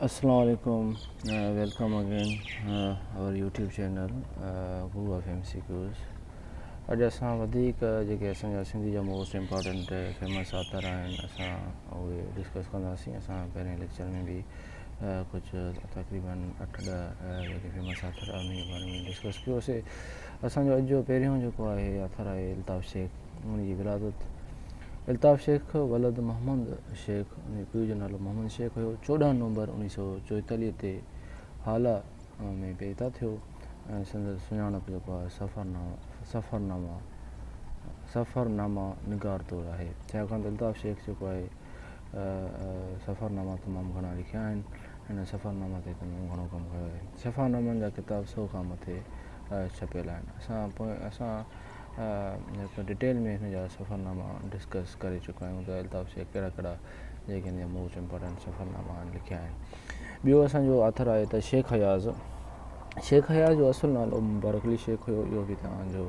السلام علیکم welcome again our YouTube channel guru of M C Qs. اڄ اسان وڌيڪ جيڪي اسان جا سنڌي جا موسٽ امپارٽنٽ فيمس آٿر آهن اسان اهي ڊسڪس ڪنداسين. اسان پهرين ليڪچر ۾ به ڪجهه تقريبن 8 10 جيڪي فيمس آٿر آهن انهن جي باري ۾ ڊسڪس ڪيوسي. اسان جو اڄ جو پهريون جيڪو آهي آٿر آهي الطاف شيخ. ان جي ولادت الطاف شيخ ولد محمد شيخ، ان جي پيء جو نالو محمد شيخ هيو، 14 نومبر 1944 تي هالا ۾ پيدا ٿيو ۽ سندس سڃاڻپ جيڪو آهي سفرناما نگار طور آهي. ڇاڪاڻ ته الطاف شيخ جيڪو آهي سفرناما تمام گهڻا لکيا آهن. هن سفرناما تي تمام گهڻو ڪم ڪيو آهي. سفرنامن جا ڪتاب 100 کان مٿي ڇپيل آهن. اسان ڊٽيل ۾ هن جا سفرناما ڊسڪس ڪري چڪا آهيون ته الطاف شيخ ڪهڙا ڪهڙا جيڪي هن جا موسٽ امپارٽنٽ سفرناما آهن لکيا آهن. ٻيو اسان جو آٿر آهي ته شيخ اياز. شيخ اياز جو اصل نالو مبارڪ علي شيخ هيو. اهو به توهان جو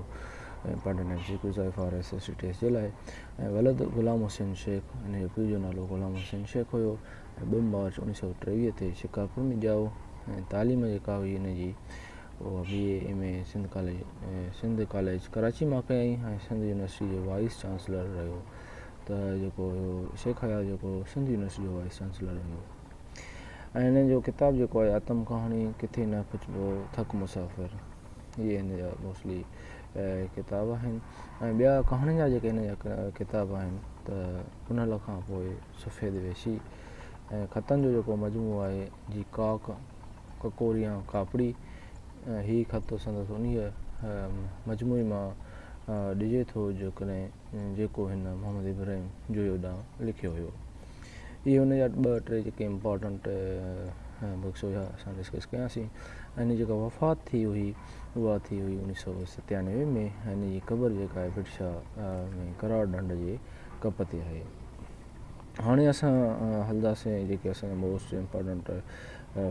امپارٽنٽ ايم سي ڪيوز آهي for S S T test جي لاءِ. ۽ ولد غلام حسين شيخ، هن جو پيءُ جو نالو غلام حسين شيخ هيو ۽ 2 مارچ 1923 تي شڪارپور ۾ ڄائو. ۽ تعليم جيڪا هئي هن جي اها B A M A Sindh college Karachi مان ڪيائين ۽ سنڌ يونيورسٽي جو وائيس چانسلر رهيو. ته جيڪو هيو شيخ اياز جيڪو سنڌ يونيورسٽي جو وائيس چانسلر هيو. ۽ هن جو ڪتاب جيڪو آهي آتم ڪهاڻي، ڪٿي نه پڇبو، ٿڪ مسافر، اهي هن جا موسٽلي ڪتاب آهن. ۽ ٻيا ڪهاڻين جا جيڪي هن جا ڪتاب آهن ته پنهل کان پوءِ سفيد ويشي ۽ خطن جو جيڪو مجموعو آهي جي ڪاڪ ڪڪوريان ڪاپڙي، هي خط سندس انهيءَ مجموعي مان ڏجي ٿو جيڪڏهن جيڪو هن محمد ابراهيم جويو ڏانهن لکيو هيو. اهي هن جا 2 3 جيڪي امپارٽنٽ بڪس هيا اسان ڊسڪس ڪياسين. ۽ هن جي جيڪا وفات ٿي هئي اها ٿي هئي 1997 ۾. ۽ هن جي قبر جيڪا آهي ڀٽ شاهه ۾ ڪراڙ ڍنڍ جي ڪپ تي آهي. هاڻي اسان هلنداسين جيڪي اسان جا موسٽ امپارٽنٽ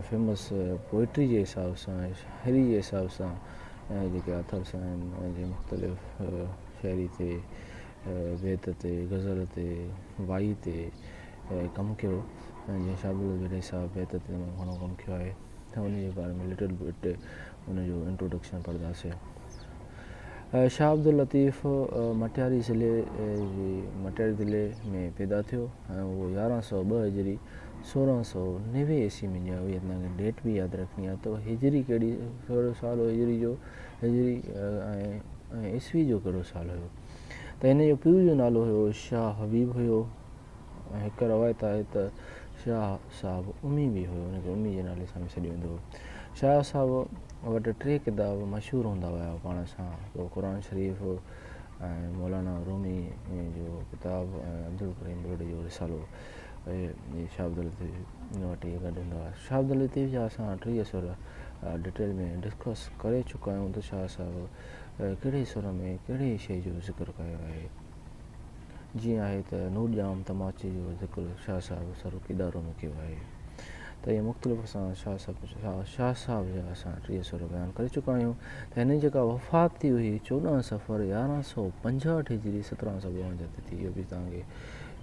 فيمس پوئٽري جي حساب سان شاعري جي حساب سان جيڪي آٿرس آهن جي مختلف شاعري تي، بيت تي، غزل تي، وائي تي ڪم ڪيو. جيئن شاهه عبداللطيف ڀٽائي صاحب بيت تي تمام گهڻو ڪم ڪيو آهي ته ان جي باري ۾ لٽل بٽ ان جو انٽروڊڪشن پڙهنداسين. شاهه عبداللطيف مٽياري ضلعي جي مٽياري ضلعي ۾ پيدا ٿيو ۽ اهو 1102 هجري 1690 عيسوي ۾ ڄائو. اها توهان کي ڊيٽ به ياد رکڻي آهي ته هجري ڪهڙو سال هو، هجري جو هجري ۽ عيسوي جو ڪهڙو سال هيو. ته هن جو پيءُ جو نالو هيو شاهه حبيب هيو. ۽ هڪ روايت آهي ته شاهه صاحب امي به هيو، هن کي امي جي نالي سان به سڏيو ويندو هو. شاهه صاحب وٽ 3 ڪتاب مشهور هوندا هيا پاڻ سان، هڪ قرآن شريف ۽ مولانا رومي جو ڪتاب ۽ عبدالڪريم بروڙي جو رسالو. اهي شاهه عبداللطيف وٽ اهي گڏ هوندا هئا. شاهه عبداللطيف جا اسان 30 سر ڊٽيل ۾ ڊسڪس ڪري چڪا آهيون ته شاهه صاحب ڪهڙي سر ۾ ڪهڙي شيءِ جو ذڪر ڪيو آهي. جيئن آهي ته نور ڄام تماچي جو ذڪر شاهه صاحب سر ڪيڏارو ۾ ڪيو آهي. ته اهي مختلف اسان شاهه صاحب جا اسان 30 سر بيان ڪري چڪا آهيون. ته هن جي جيڪا وفات ٿي هئي 14 صفر 1165 هجري 1752 تي ٿي. اهو به توهان کي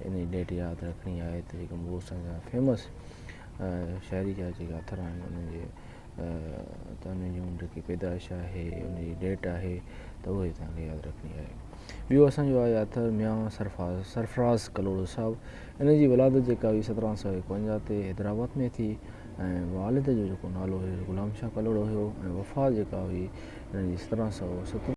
ان جي ڊيٽ ياد رکڻي آهي ته جيڪي موسٽ اسان جا فيمس شاعري جا جيڪي آٿر آهن انهن جي ته انهن جون جيڪي پيدائش آهي ان جي ڊيٽ آهي ته اهي توهان کي ياد رکڻي آهي. ٻيو اسان جو آهي آٿر ميان سرفراز ڪلهوڙو صاحب. ان جي ولادت جيڪا هئي 1751 تي حيدرآباد ۾ ٿي ۽ والد جو جيڪو نالو هيو غلام شاهه ڪلهوڙو هيو. ۽ وفات جيڪا هئي هن جي 1770